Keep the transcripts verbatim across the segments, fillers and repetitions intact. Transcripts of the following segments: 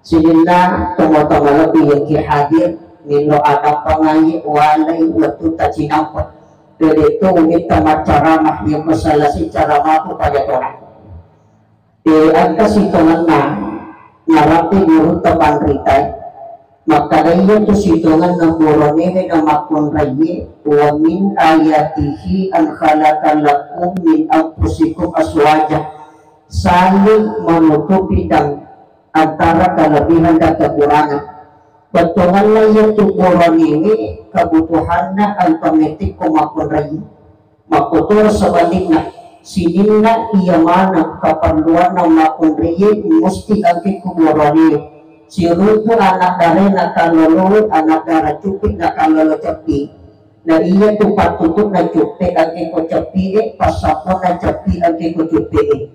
Sininna tomatoa malebbi yengki hadir, nillo adampangai walai wettutta cinampa. Dedetu umitta maccaramah, yemma salasi caramaku pajatona. E, engka sitongenna narappi gurutta panritai. Makkada iyatu sitongenna boronewe na makkunraiye, wa min ayatihi an khalaqa lakum min anfusikum azwaja. Saling menutupi dan antara kelebihan dan kekurangan. Bettuanna iyatu boronewe kebutuhanna engka metekko makkunraiye. Makkotoro sebalikna, sininna iya maneng keperluanna makkunraiye musti engke ku boronewe. Siruntu anak darae nakalloloe, anak dara cupi nakallolo ceppi. Na iyatu pattutu'na cuppe engke ko ceppi'e, passapponna ceppi engke ko cuppe'e.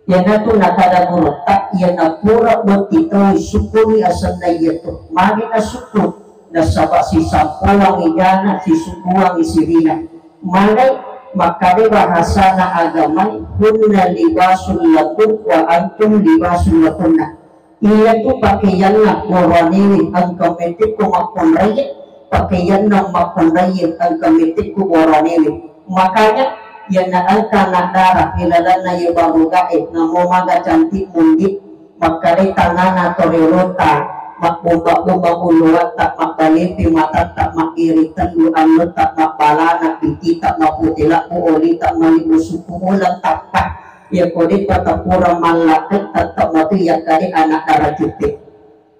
Iyanatu nakada gurutta, iyana pura botting toi sukkuri asenna iyatu, magi nasukku, nasaba sisampoangi jana, sisubbuangi sirina. Magai makkada bahasana agamai, hunna libasul lakum wa antum libasul lakunna. Iyatu pakaianna boronewe engka metekko makkunraiye, pakaianna makkunraiye engka metekko boronewe. Makanya, iyana engka anak dara ilalanna ye barugae, namo maga cantik mundi, makkadai tangana toriolota, mabbomba-bomba buluatta, mabbalempe matatta, maggiri tellu allotta, mabbalana pitita, mapute labbu olita, malibu suku uleng tappa. Iyako de'pa tapura mallakkai, tette matu iyakkade anak dara cuppe.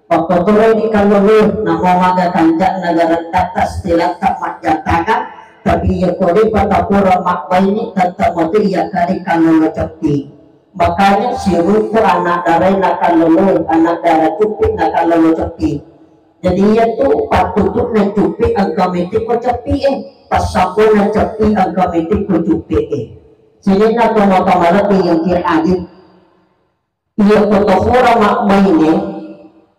Pakkotoroi di kalloloe, namo maga kanja'na garettatta, setilatta majjatangang, tapi iyako de'pa tapura mabbaine, tette matu iyakkade kallolo ceppi. Makanya siruntu anak darae nakalloloe, anak dara cuppe nakallolo ceppi. Jadi iyatu pattutu'na cuppe engka metekko ceppi'e, passampona ceppi engka metekko cuppe'e. Sininna tomatoa malebbi yengki hadir. Iyako tofura mabbaine,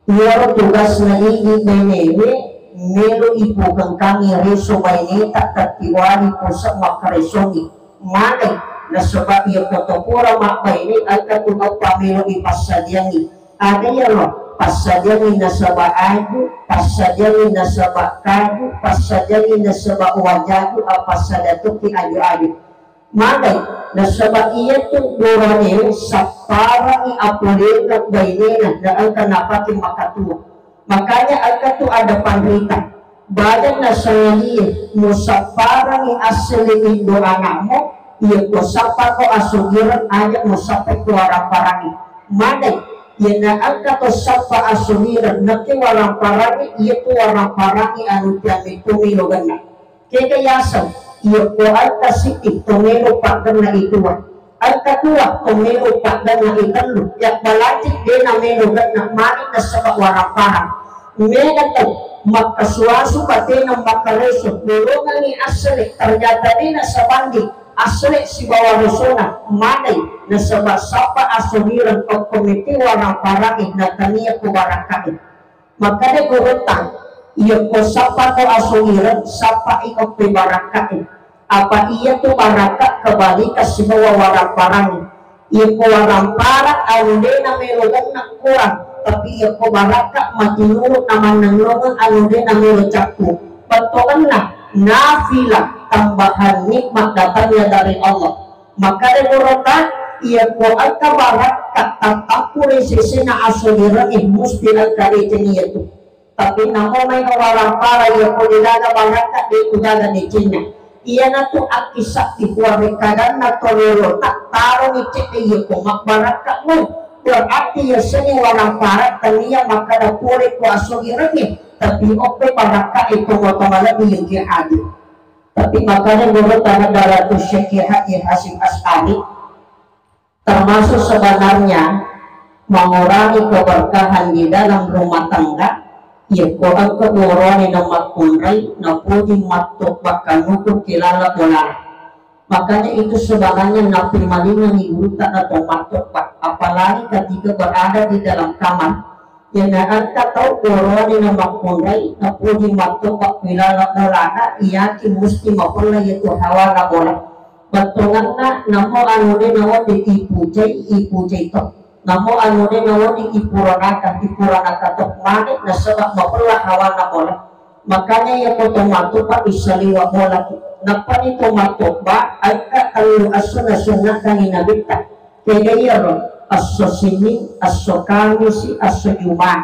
iyaro tugasna idi bainewe, melo ipukengkangi reso baineta, tattiwali pose makkaresongi. Maneng, nasaba iyako tofura mabbaine, engka tu eppa melo ipassadiangi. Aga iyaro, passadiangi nasaba aju, passadiangi nasaba kaju, passadiangi nasaba wajaju, appassada tokki aju-aju. Magai, nasaba iyatu boronewe sapparangi apole'na bainena na engka napake makatua. Makanya engka tu ada panrita, bajanna sangadie musapparangi assele indo anakmu, iyako sappako asugireng aja musappai ko warang-parangi. Magai, iyana engka to sappa asugireng nakke warang-parangi, iyatu warang-parangi anu tiamettomi loganna. Kega yaseng, iyako engka siddi tomelo paggenna itua. Engka tua tomelo paggenna itellu. Yabbalanti de namelo genna mani nasaba warang-parang. Mega tau makkasuasu patena makkareso, bolongangi assele, ternyata de nasabandi assele sibawa resona, maneng nasaba sappa asugireng okko mete warang-parangi natania ko barakkae. Makkeda gurutta, iyako sappako asugireng, sappai okko barakkae. Apa iyatu barakka kebalikan sibawa warang-parangi. Iyako warang-parang anu de namelo genna kurang, tapi iyako barakka matinulu namannennungeng anu de namelo cakku. Bettuanna nafilah, tambahan nikmat datangnya dari Allah. Makkeda gurutta, iyako engka barakka tattappu ri sesena asugireng, musti engka deceng iyatu. Tapi namo maega warang-parang, iyako degaga barakka, de kujaga decenna. Iyanatu akkisabbi kuwarekkadanna tololota, taroni cedde iyako mabbarakka mu. Berarti yasengnge warang-parang tania makkeda pole ko asugirengnge, tapi okko barakka e tomatoa malebbi yengki hadir. Tapi makanya menurut Dara Syekh Haji Hasyim Asy'ari, termasuk sebenarnya mengurangi keberkahan di dalam rumah tangga, yekko engka borone na makkunrai, napoji matto bakkanuku kilala bolana. Makanya itu sebenarnya nappimalingengi gurutta atau matto, apalagi ketika berada di dalam kamar. Iyana engka tau borone na makkunrai, napoji matto bakkuilala bolana, iyaki musti mapella iyatu hawana bola. Bettuanna namo anu de nawedding ipucai, ipucai to. Namo anu de nawedding ipuranaka, ipuranaka to mane nasaba mapella hawana bola. Makanya iya ko to mattoba isaliwa bolaki. Nappani to mattoba, engka tellu esso nasunnakkangi Nabitta. Kega iyaro, esso Senin, esso Kamisi, esso Jumat.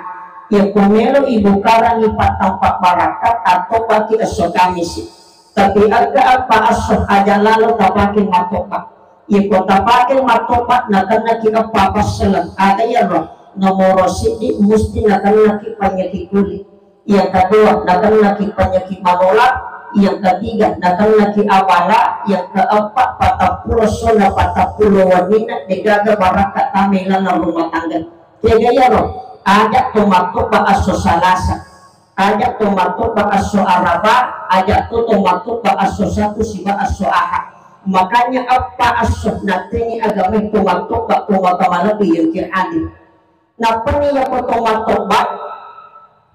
Iya ko melo ibukarangi pattampa barakka, attobbaki esso Kamisi. Tapi engka eppa esso aja lalo tapake mattoba. Iya ko tapake mattoba, nakennaki eppa passeleng. Aga iyaro? Nomoro siddi musti nakennaki panyakit kulit. Yang kedua, nakennaki panyakit manola. Yang ketiga, nakennaki abala. Yang keempat, patappulo sona patappulo wenninna degaga barakka tama ilalang rumah tangga. Kega iyaro? Aja to mattoba esso Salasa. Aja to mattoba esso Araba, aja to to mattoba esso Sabtu siba esso Ahad. Makanya eppa esso nattengi agamae to mattoba to maka malebbi yang kira adil. Nappani iya ko to mattoba,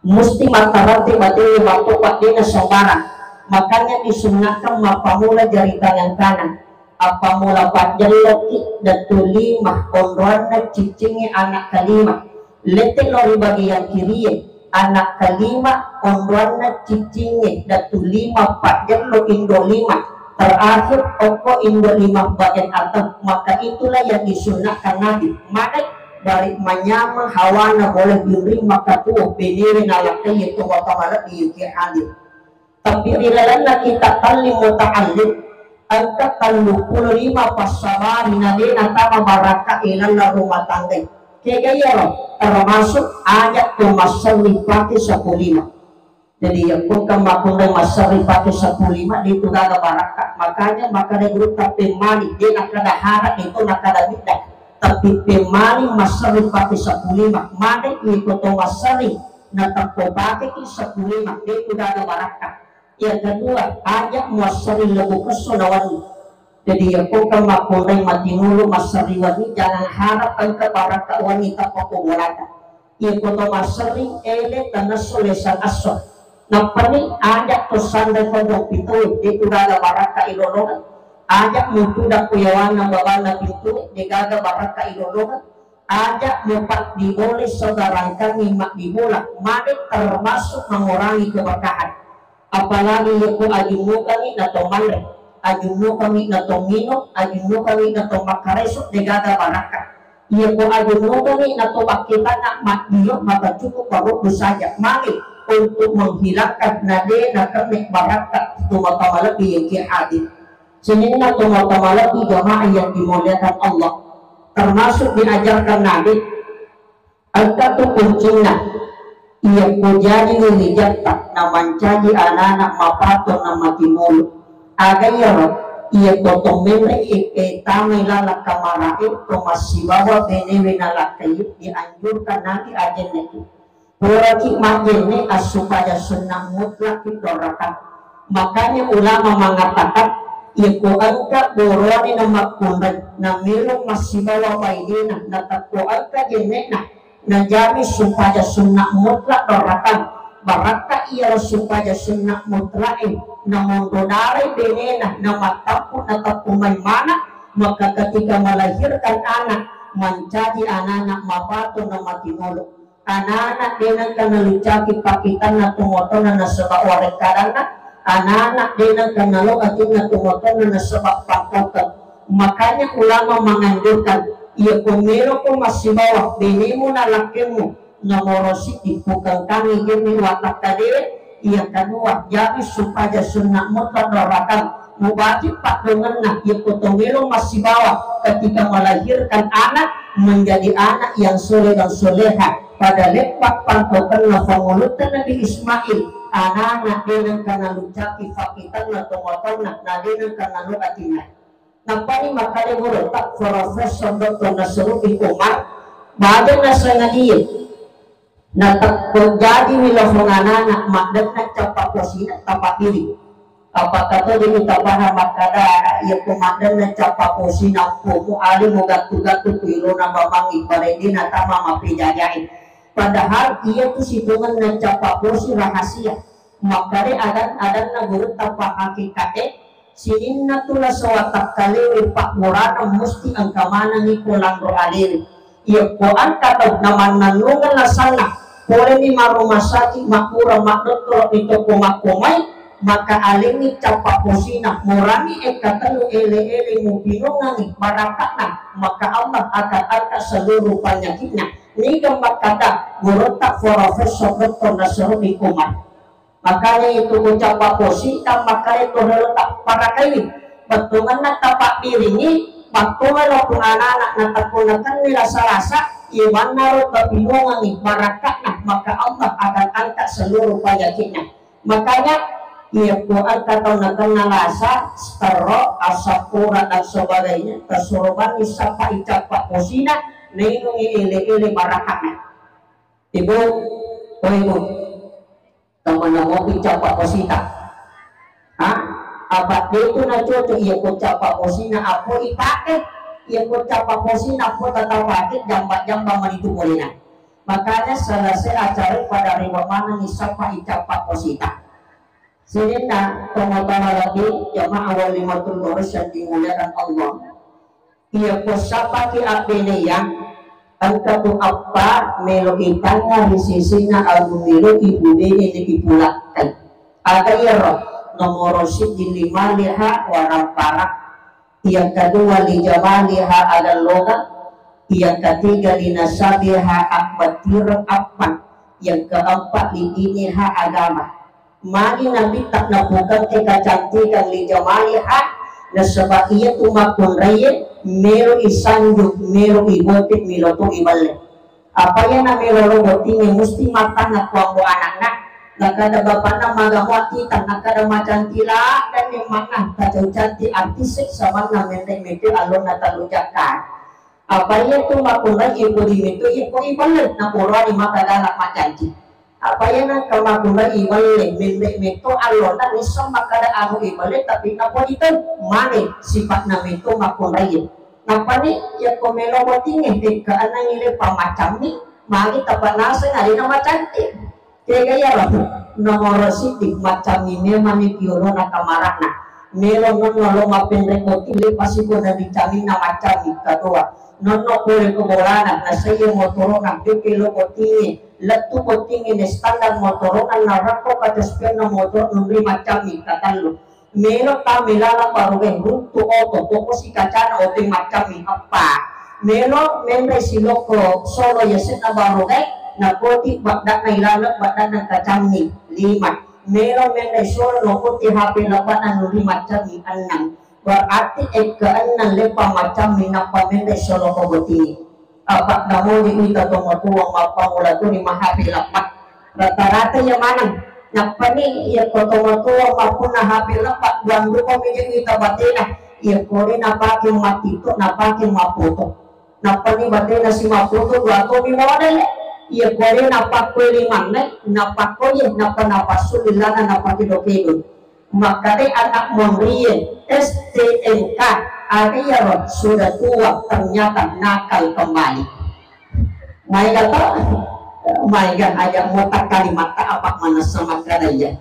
musti mattarante batena mattoba, dena sembarang. Makanya disunnahkan mappammula jari tangan kanan. Appammula pajjelloki, dattu lima, onroanna ciccingnge anak kelima. Lette lao ri bagian kirie, anak kelima, onroanna ciccingnge, dattu lima, pajjello indo lima. Terakhir, okko indo lima bagian atau, maka itulah yang disunnahkan Nabi. Mana bari manyameng hawana boleh binri maka tuo benere nalakkai to maka malebbi yuki adil. Tapi ri lalenna kitab Tallim Muta'allim, engka telluppulo lima passabari na de natama barakka ilalang rumah tangga. Kega iyaro? Termasuk aja to masserri pake sapu lima. Jadi iya ko engka makkunrai masserri pake sapu lima, de tu gaga barakka. Makanya makkeda gurutta pemmali, de nakkeda hara, de to nakkeda bidda. Tapi pemmali masserri pake sapu lima. Mane iko to masserri, nateppo pakeki sapu lima, de tu gaga barakka. Yang kedua, aja muassari lebbu kesso na wenni. Jadi iya ko engka makkunrai matinulu masserri wenni, jangan harap engka barakka wenni tappa ko bolata. Iya ko to masserri ele tannesso lesang esso. Nappani aja to sanre konrong pintue, de tu gaga barakka ilolongeng. Aja mutuda ko yawanna babanna pintue, de gaga barakka ilolongeng. Aja mupaddibolai saudarangkangngi maddibola, mane termasuk mengurangi keberkahan. Apalagi iya ko ajunnukangngi na to manre, ajunnukangngi na to minung, ajunnukangngi na to makkareso, de gaga barakka. Iya ko ajunnukangngi na to pakketangnga maddio, maka cukup parubbu saja. Magi untuk menghilangkan na de nakemme barakka tu maka malebbi yang kia hadir. Sininna tomatoa malebbi jamaah yang dimuliakan Allah, termasuk diajarkan Nabi, engka tu kuncinna, iya ko jadi ri rijatta na mancaji anana mapato na matimulu. Aga iyaro? Iya ko to menre e, e tamai laleng kamarae to massibawa benewe nalakkai, dianjurkan Nabi ajenne tu. Puraki majjenne assupaya sunnah mutlak ri dua rakaat. Makanya ulama mengatakan, iko engka boroane na makkunrai, na melo massibawa bainena, na tekko engka jenne'na, na jami supaya sunnah mutlak dua rakaat. Barakka iyaro supaya sunnah mutlak e, na monro darai benena, na mattappu, na teppu mai mana, maka ketika melahirkan anak, mancaji anana mapato na matinolo. Anana de nengka nalucaki pakkitanna tomatoanna nasaba warekkadanna, anana de nengka nalo atinna tomatoanna nasaba pangkaukeng. Makanya ulama menganjurkan, iya ko melo ko massibawa benemu na lakkemu, nomoro siddi pukengkangi jenne watakkadewe, yang kedua, jadi supaya sunnah mutlak dua rakaat, mubati paddongenna, iya ko to melo massibawa ketika melahirkan anak, menjadi anak yang soleh dan soleha. Pada leppa pangkaukenna pangulutta Nabi Ismail, anana de nengka nalucaki pakkitanna tomatoanna, na de nengka nalo atinna. Nappani makkeda gurutta Profesor Doktor Nasruddin Umar, baja nasangadie, na tekko jajiwi lafong anana maddenna cappa posina tapaddiri. Apakah to jadi tapaham makkeda, iya ko maddenna cappa posina pomu, ale mo gattu-gattu ku ilona babangngi, pada de natama mappejajae. Padahal iya tu sitongenna cappa posi rahasia. Makkeda adan-, adanna gurutta pa hakikate, sininna tu lasa watakkalewe pabborana musti engka manengngi ko lanro alewe. Iyakko engka tau namannennungeng lasanna, poleni marumah sakit, makkura maddottoro ri toko makkomai, maka alengngi cappa posina, morangi engka tellu ele-ele mupinungangi barakatna, maka Allah akan angkat seluruh penyakitnya. Niga makkada gurutta Profesor Doktor Nasruddin Umar. Makanya itu ucappa posita, makanya itu riolo tapparakaiwi. Bettuanna tapabbiringi, bettuanna lo pung anak-anak natekkunna kenni rasa-rasa, imanna ro kepinungangi barakatna, maka Allah akan angkat seluruh penyakitnya. Makanya, iya ku engka tau nakenna rasa, stroke, asam urat dan sebagainya, kesurupanni sappai cappa posina, nainungi ele-ele barakatna. Ibu, oh ibu, teman-teman cappa posita. Ha? Apa itu na cocok iya ko cappa posina apa ipake? Iya ko cappa posina apa tetap pakai jamba-jamba manitu bolehna. Makanya selesai acara pada riwa mana ni sapa icappa posita. Sininna tomatoa lebbi jamaah walimatul urus yang dimuliakan Allah. Iya ko sapaki abbeneyang, engka tu appa melo itangnga ri sisinna agu melo ibu bene ne ipulakkai. Aga iyaro? Nomoro siddi limaliha warang para. Yang kedua lijamaliha agallongang. Yang ketiga linasabiha abbattireng appa. Yang keempat lidiniha agama. Magi nabitta napukette kecantikan lijamaliha, nasaba iya tu makkunraie melo isanju, melo ibote, melo to iballe. Apa iya na melo lo bottingnge musti mattangnga ko ambo anakna, nakada bapakna maga mua titang, nakada macanti ladang ni makna tacau canti artis samanna mende mete allonna talu jakka. Apa iya tu makkunrai ibu di metu iya ko iballe na purani maka galak macanti. Apa iya nengka makkunrai iballe mende meto allonna nisseng makkada anu iballe tapi napodi tau mane sipa'na meto makkunrai. Nappani yakko melo bottingnge tekka ennang ile pamacammi magi tapanaseng alena macanti. Kega iyaro nomoro siddi maccammi memang ni piolona kamarana. Melo nonno lo mappenre botting le pasiko na dicaminna maccammi. Kedua, nonno pole ko bolana nasaiya motorona beke lo bottingnge. Lettu bottingnge ne standar motorona narakko kaca spionno motor nunri maccammi. Katellu, melo tame laleng barugai runtu oto, poko si kacana oto maccammi. Eppa, melo menre siloko solo yasenna barugai nakoti baddana ilaleng baddana kacammi. Lima, melo menre solo nokoti H P lebbana nuri maccammi. Enneng, berarti ekka enneng leppa maccammi nappa menre solo ko botini. Apa namoni ita tomatoa mappamula toni ma H P leppa. Rata-rata iya maneng. Nappani iya ko tomatoa mappunna H P leppa, duang rupa mi je ita batena. Iya kore napake mattito, napake mappoto. Nappani batena si mappoto dua tomi model. Iya kore napakkoi limanna, napakkoi, nappa napassu lilana, napakedo-kedo. Makkadai anak monrie S T M K, aga iyaro sudah tua ternyata nakal kembali. Maega to? Maega aja mutak kalimatta apa manessa makkada iya.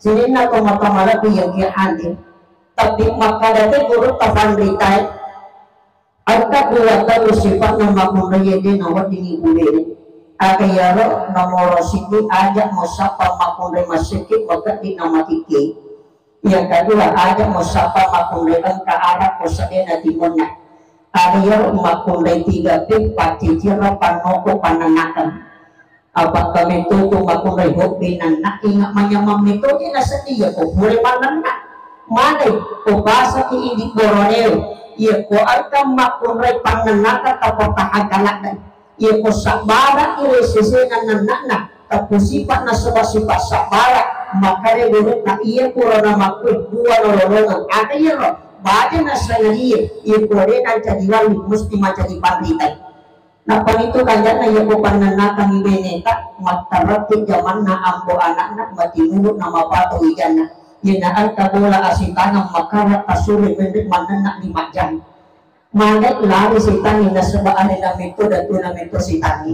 Sininna tomatoa malebbi iya ki hadir. Tapi makkada te gurutta panritae, engka dua tau sipa'na makkunraie de naweddingi bule'e. Aga iyaro? Nomoro siddi, aja musappa makkunrai massekki makeddi na matikki. Yang kedua, aja musappa makkunrai engka arak ko seddena timunna. Aga iyaro? Makkunrai tiga P, paccicireng, pannoko, pannennakeng. Apakka metto tu makkunrai hobbi nanna, inga manyamang metto je nasedding iya ko pole mannenna. Manai ko pasaki idi Borneo, iya ko engka makkunrai pannennaka tapertahankan ladde. Iya ko sabbara ire sesena nennana, tappu sifat nasaba sifat sabbara, makare burukna iya pura namakkue dua nololongang. Aga iyaro? Baja nasangadie, iya ko de nancaji wali, musti mancaji panritai. Nappa nitu kanjanna iya ko pannennakang beneta, mattareppi jamanna ambo anakna, matinulu na mapato wijanna. Iyana engka bola asitangang makara tasure menre mannenna lima jam. Mane lari sitangi nasaba alena metto datuna metto sitangi.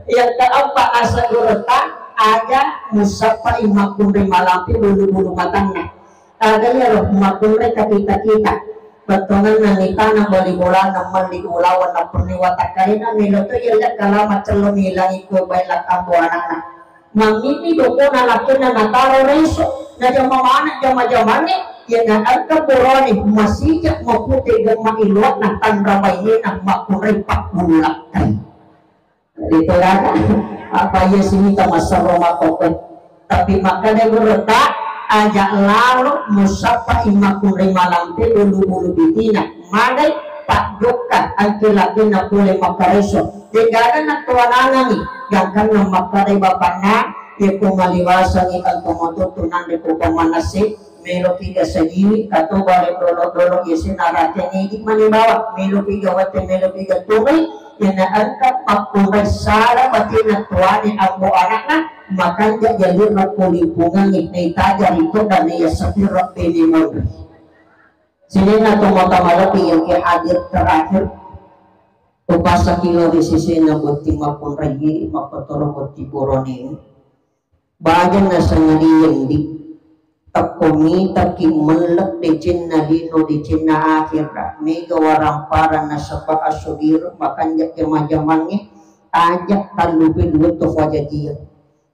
Yang keempat, asa gurutta, aja musappai makkunrai malampe bulu-bulu matanna. Aga iyaro? Makkunrai takita-kita. Bettuangenna nitana bali bolana melli ulaweng napurni watakkalena melo to iya lek kalama cello milangi ko bailak ambo anakna. Mammini dokona lakena nataro reso, najama mana jama-jamange, iya na engka borone masija mapute gemma iluatna tanra bainena makkunrai pabbulu lakkai. Itu kan apa iya sini tamasaro makkoke. Tapi makkeda gurutta, aja lalo musappa imakkunrai malampe bulu-bulu bitina. Magai paddokka anti lakinna pole makkareso. Degaga nattoanangangi gangkanna makkarai bapanna, yekko maliwasangi engka motottu nanre ko pamanase, melokiga sajiwi, kato bare dolo-dolo yasena rate nedi mani bawang, melokiga wette, melokiga tumai, yana engka pakkunrai sala batina tuane ambo anakna, makanja jalirna ko lingkungangnge, naitaja ri toddang naiya sapirra bene monri. Sininna tomatoa malebbi yang ke hadir terakhir, upasakilo ri sesena botting makkunrai, makkotoro botting borone. Baja nasangadie ndi, tekko mitaki mellek decenna lino, decenna akhera, mega waramparang nasaba asogiro, makanja jama-jamangnge, aja tallupe dua to fajajiang.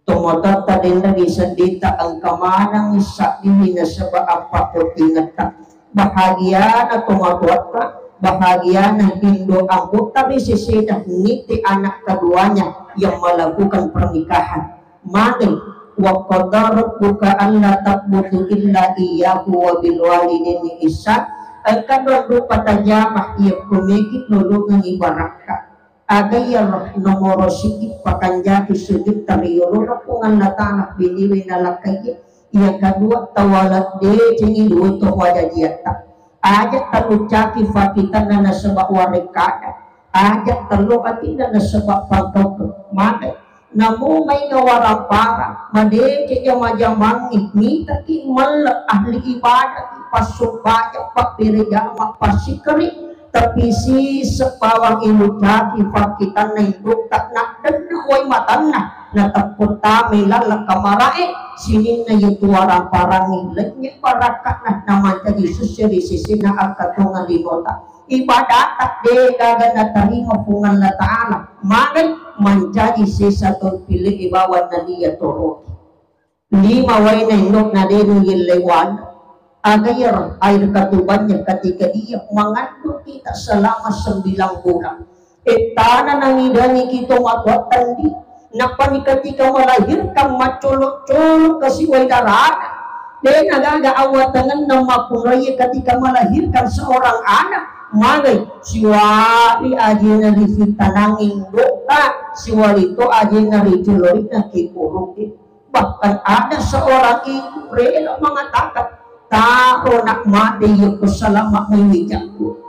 Tomatoatta denre ri seddita engka maneng saddiwi nasaba appakkotingetta. Bahagiana tomatoatta, bahagiana indo ambotta ri sesena nite anak keduanya yang melakukan pernikahan. Mane, wa qadha rabbuka alla ta'budu illa iyyahu wa bil walidaini ihsan. Engka dua rupa tajama iya kumeki nulungengi barakka. Aga iya nomoro siji pakanjaki sujud tariyolona Puang Allah Ta'ala biniwi nalakkaie. Iya kedua tawala decengi dua to wajajiatta. Aja talucaki fakitanna nasaba warekkada. Aja tello atinna nasaba pangkauke. Mane. Namo maega waramparang, madeceng jama-jamangnge, mitaki melle ahli ibadah, passumbajang, pabbere jama, passikkiri, tapi siseng bawang ilucaki fakkitanna indokta, naddenna wai matanna, nateppu tamai laleng kamarae, sininna yetu waramparangnge, lennye barakka'na, namancaji susse ri sesena akkatongeng linota. Ibadatta degaga natarima Puang Allah Ta'ala, magai mancaji sesa tau pile bawang nennia toroki. Lima waina indokna de nuyellei wana. Aga iyaro air katubannya ketika dia mengandung kita selama sembilan bulan. Ettana nangidangi kita matoatta ndi. Nappani ketika melahirkan, maccolok-colok kasiwai darana. Dena gaga awatangenna makkunraie ketika melahirkan seorang anak. Magai siwali ajena rifittanangi indokta, siwali to ajena riculorina kipuruki. Bahkan ada seorang ibu rela mengatakan, "Taro nak mate yekko salama maiwijakku."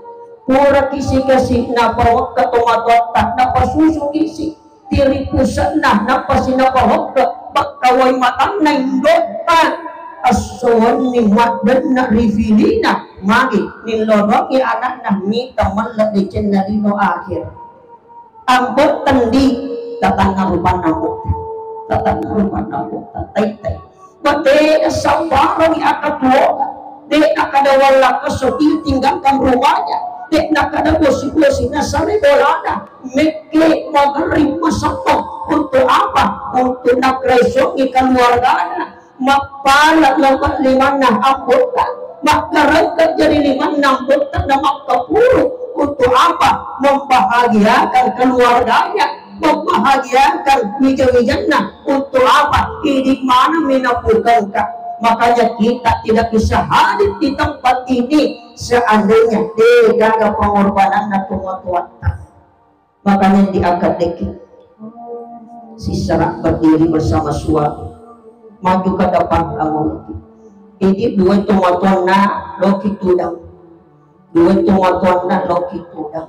Pura kisi-kasi napawekka tomatoatta, napasusu kisi tiri pusenna, napasi napawekka, pakkawai matanna indotta. Esso wenni maddenna rifilina, magi nillodongi anakna mita melle decenna lino akhir. Ambotta ndi, tatanna rupanna ambotta. Tatanna rupanna ambotta. Tai, tai. Batena sambarani akatuo. De nakada wallakka soki tinggalkan rumahnya. De nakada bosi-bosi nasare bolana. Mekke mageri maseppo. Untuk apa? Untuk nakraisoki keluargana. Mappala lao limanna ambotta, maggarengka jari limanna ambotta na makkapuru. Untuk apa? Membahagiakan keluarganya, membahagiakan wija-wijanna. Untuk apa? Idi maneng minapukengka. Makanya kita tidak bisa hadir di tempat ini seandainya degaga pengorbananna tomatoatta. Makanya diangkat deki. Sisera berdiri bersama suami. Maju ke depan kamu. Ini dua tomatoanna loki tudang. Dua tomatoanna loki tudang.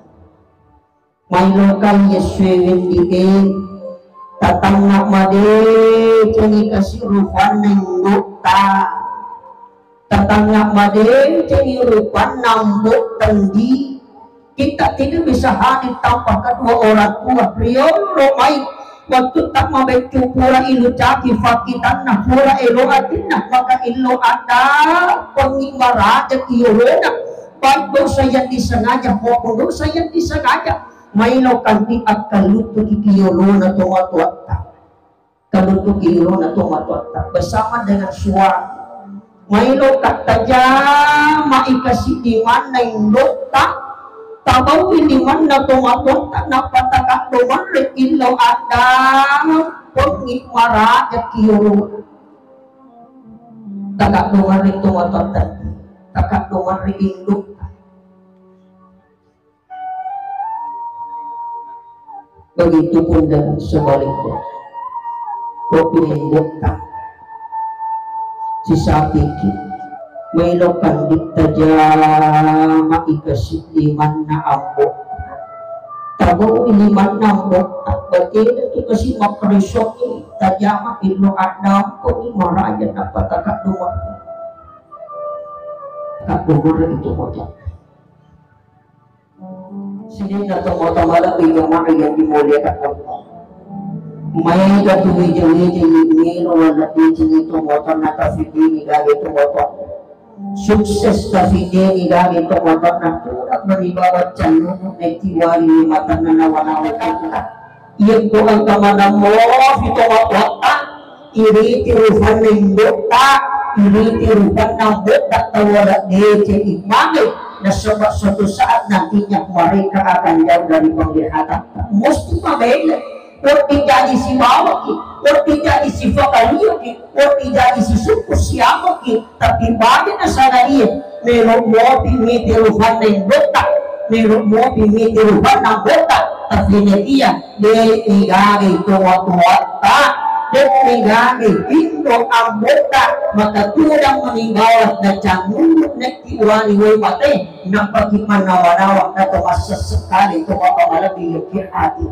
Mailokai Yesu wendi e. Tatanna madeceng kasi rupanna indokta. Tatanna madecengi rupanna ambotta ndi. Kita tidak bisa hadir tanpa kedua orang tua. Riolo mai, wattutta mabeccu pura ilucaki fakkitanna, pura elo atinna, maka illo ada pengi maraja iolona. Baik dosa yang disengaja maupun dosa yang disengaja, maelo kandi akkaluttuki ki yolona tomatoatta. Kaluttuki yolona tomatoatta bersama dengan suami. Maelo kattajamai kasi limanna indotta, tabaui limanna tomatoatta, nappa takaddo manre illau addampengngi maraja ki yolona. Takaddo manre tomatoatta, takaddo manre indotta. Begitupun dengan sebaliknya. Kopi indotta sisapiki, maelo kandi tajamai kasi limanna ambo. Tabaui limanna ambo, batena tu kasi makkarisongi, tajama illau addampengngi maraja nappa takaddo manre. Takaddo manre itu motor. Sininna tomatoa malebbi jamaah yang dimuliakan Allah. Maega tu wija-wija ni melo wala decengi tomatoanna, tafidini gage tomatoanna. Sukses tafidini gage tomatoanna, tudang mani bawa cannunu neti wali matanna nawa-nawa kita. Iyakko engka maneng mofi tomatoatta, iriti rupanna indotta, iriti rupanna ambotta, tawala deceng imane, nasaba suatu saat nantinya mereka akan jauh dari penglihatan. Musti mabela, wedding jadi sibawaki, wedding jadi sifakalioki, wedding jadi sisukku siamoki, tapi bagi nasaba iya, melo mopi miti rupanna indotta, melo mopi miti rupanna ambotta, tapi iya, de' nigagai tomatoatta, de' nigagai indo ambotta, maka tudang mani bawa nacannunu neti wali wai mate, nampaki mannawa-nawa, nato massessekali tomatoa malebbi yoki ati.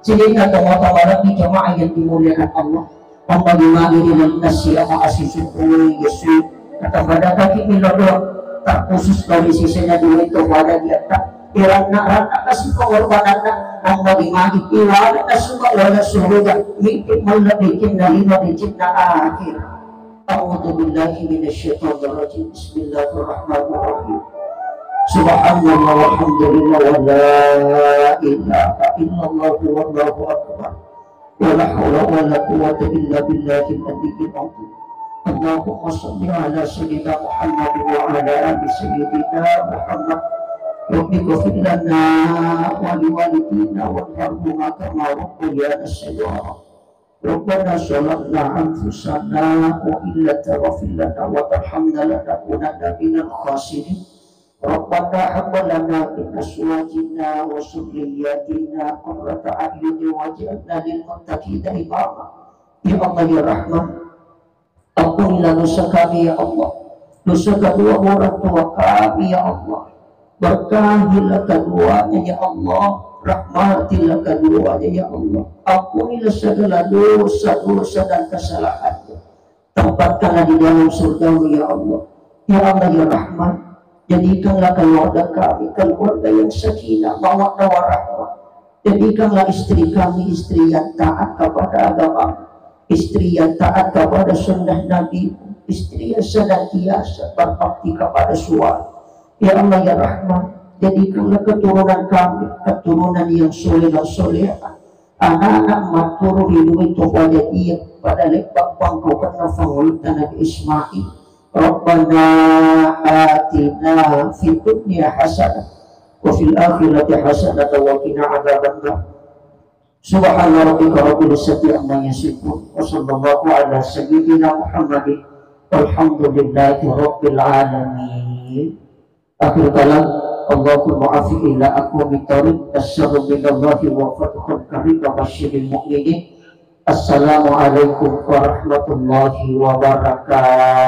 Sininna tomatoa malebbi jamaah yang dimuliakan Allah. Magi-magi ri lalenna siama asisukkui Yesu, kata pada kaki milo doang, terkhusus dari sisanya duit kepada dia tak iranna-ranna kasih pengorbananna, magi-magi iwala nasuma wala suruga, mimpi malla bikin narima bikinna akhir. A'udzu billahi minasyaitonir rajim. Bismillahirrahmanirrahim. Subhanallah walhamdulillah wa la ilaha illallah wallahu akbar. ولا حول ولا قوة إلا بالله العلي العظيم. اللهم صل على سيدنا محمد وعلى آل سيدنا محمد. رب اغفر لنا ولوالدينا وارحمهما كما ربيانا صغارا. ربنا ظلمنا أنفسنا وإن لم تغفر لنا وترحمنا لنكونن من الخاسرين. Rabbana hab lana min azwajina wa dzurriyyatina qurrata a'yun waj'alna lil muttaqina imama. Ya Allah, ya Rahman, ampunilah dosa kami, ya Allah. Dosa kedua orang tua kami, ya Allah. Berkahilah keduanya, ya Allah. Rahmatilah keduanya, ya Allah. Ampunilah segala dosa-dosa dan kesalahannya. Tempatkanlah di dalam surgamu, ya Allah. Ya Allah, ya Rahman, jadikanlah keluarga kami keluarga yang sakinah, mawaddah, warahmah. Jadikanlah istri kami istri yang taat kepada agama, istri yang taat kepada sunnah Nabi, istri yang senantiasa berbakti kepada suami. Ya Allah, ya Rahman, jadikanlah keturunan kami keturunan yang soleh dan solehah. Anak-anak maturu ri dua itu pada dia, pada lepak pangkau kena fangulta Nabi Ismail. Rabbana atina fid dunya hasanah wa fil akhirati hasanah wa qina adzabannar. Subhana rabbika rabbil izzati amma yasifun. Wa sallallahu ala sayyidina Muhammadin. Walhamdulillahi rabbil alamin. Akhir kalam, Allahumma afiq ila aqwamit thariq, nasrun minallahi wa fathun qarib, wa basyiril mu'minin. Assalamualaikum warahmatullahi wabarakatuh.